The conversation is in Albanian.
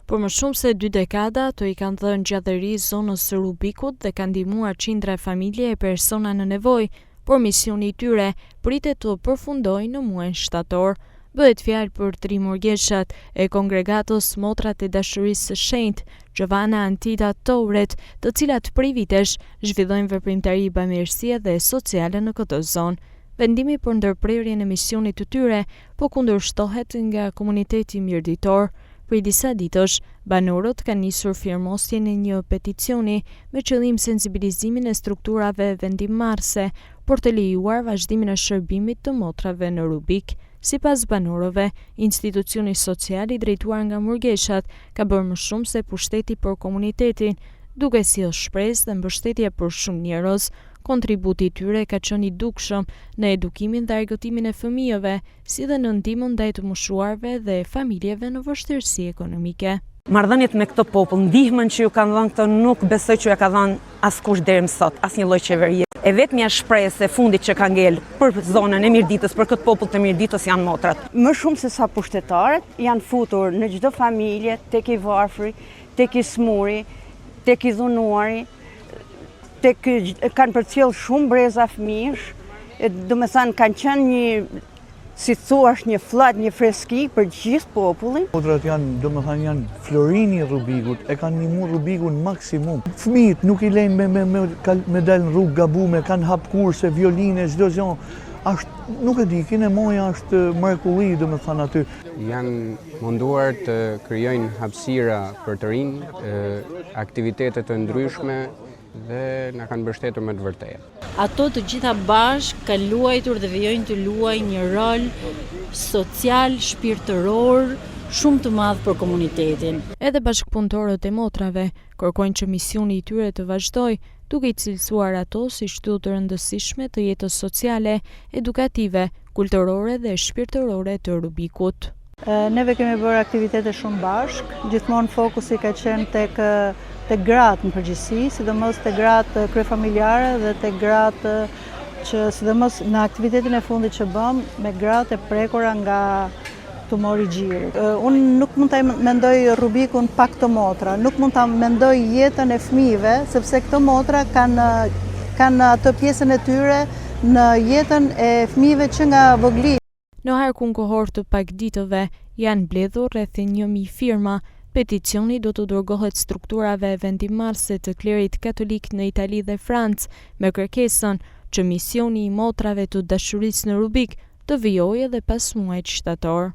Për më shumë se dy dekada, ato i kanë dhënë gjallëri zonës së Rubikut dhe kanë ndihmuar qindra familje e persona në nevojë, por misioni i tyre pritet të përfundojë në muajin shtator. Bëhet fjalë për tri murgeshat e kongregatës Motrat e Dashurisë së Shenjtë, Giovanna Antida Thouret, të cilat prej vitesh zhvillojnë veprimtari bamirësie dhe sociale në këtë zonë. Vendimi për ndërprerjen e misionit të tyre po kundërshtohet nga komuniteti mirditor. Prej disa ditësh, banorët kanë nisur firmosjen e një peticioni me qëllim sensibilizimin e strukturave vendimmarrëse për të lejuar vazhdimin e shërbimit të motrave në Rubik. Sipas banorëve, institucioni social i drejtuar nga murgeshat ka bërë më shumë se pushteti për komunitetin, duke sjellë shpresë dhe mbështetje për shumë njerëz. Kontributi i tyre ka qenë i dukshëm në edukimin dhe argëtimin e fëmijëve, si dhe në ndihmën ndaj të moshuarve dhe familjeve në vështirësi ekonomike. Marrëdhëniet me këtë popull, ndihmën që ju kanë dhënë këto nuk besoj që ja ka dhënë askush deri më sot, asnjë lloj qeverie. E vetmja shpresë e fundit që ka ngel për zonën e Mirditës, për këtë popull të Mirditës janë motrat. Më shumë se sa pushtetarët janë futur në çdo familje, tek i varfri, tek i smuri, tek i dhunuari, tek kanë përcjellë shumë breza fëmijësh, domethënë kanë qenë një si thuash një fllad, një freski për gjithë popullin. Motrat janë, domethënë janë florini i Rubikut, e kanë ndihmu Rubikun maksimum. Fëmijët nuk i lejnë me, me, me, me dalë në rrugë gabume, kanë hap kurse, violine, çdo gjë. Ashtë, nuk e di, kinemaja është mrekulli, domethënë aty. Janë munduar të krijojnë hapësira për të rinj, aktivitete të ndryshme dhe na kanë mbështetur me të vërtetë. Ato të gjitha bashkë kanë luajtur dhe vijojnë të luajnë një rol social, shpirtëror shumë të madh për komunitetin. Edhe bashkëpunëtorët e motrave kërkojnë që misioni i tyre të vazhdojë, duke i cilësuar ato si shtyllë të rëndësishme të jetës sociale, edukative, kulturore dhe shpirtërore të Rubikut. Neve kemi bërë aktivitete shumë bashkë, gjithmonë fokusi ka qenë tek tek gratë në përgjithësi, sidomos te gratë kryefamiljare dhe tek gratë që sidomos në aktivitetin e fundit që bëmë me gratë e prekura nga tumori i gjirit. Unë nuk mund ta mendoj Rubikun pa këto motra, nuk mund ta mendoj jetën e fëmijëve, sepse këto motra kanë kanë atë pjesën e tyre në jetën e fëmijëve që nga vogli. Në harkun kohor të pak ditëve, janë mbledhur rreth 1000 firma. Peticioni do t'u dërgohet strukturave vendimmarrëse të klerit katolik në Itali dhe Francë, me kërkesën që misioni i motrave të dashurisë në Rubik të vijojë edhe pas muajit shtator.